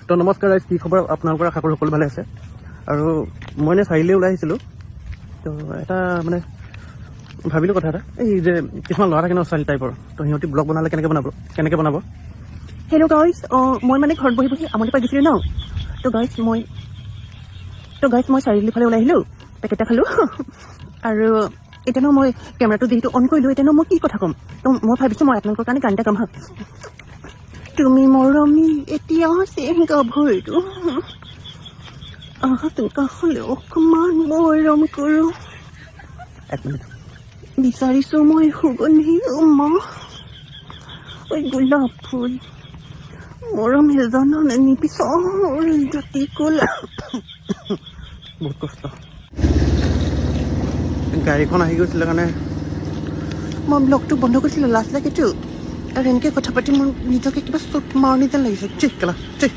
তো নমস্কাৰ ৰাইজ, কি খবৰ আপোনালোকৰ? আশা কৰোঁ সকলো ভালে আছে। আৰু মই এনে চাৰিআলি ওলাই আহিছিলোঁ। তো এটা মানে ভাবিলোঁ কথা এটা, এই যে কিছুমান ল'ৰা থাকে ন ছোৱালী টাইপৰ, তো সিহঁতি ব্লগ বনালে কেনেকৈ বনাব, কেনেকৈ বনাব? হেল্ল' গাইজ, মই মানে ঘৰত বহি বহি আমনি পাই গৈছিলোঁ ন। তো গাইজ, মই চাৰিআলি ফালে ওলাই আহিলোঁ, পেকেট এটা খালোঁ। আৰু এতিয়া ন মই কেমেৰাটো যিহেতু অন কৰিলোঁ, এতিয়া ন মই কি কথা ক'ম? তো মই ভাবিছোঁ মই আপোনালোকৰ কাৰণে গান এটা গাম। হা, তুমি মৰমী এতিয়া গাভৰুটো, আহা তুমি কাষলৈ, অকণমান মৰম কৰোঁ। এক মিনিট। বিচাৰিছোঁ মই সুগন্ধি মা, ঐ গোলাপ ফুল, মৰম জানানে নিবিচাৰ জাতি ক'লা। বহুত কষ্ট, গাড়ীখন আহি গৈছিলে কাৰণে। মই ব্লগটো বন্ধ কৰিছিলোঁ, লাজ লাগেতো। আৰু এনেকৈ কথা পাতি মোৰ নিজকে কিবা চুট মাৰণি যেন লাগিছে। চি কেলা চি।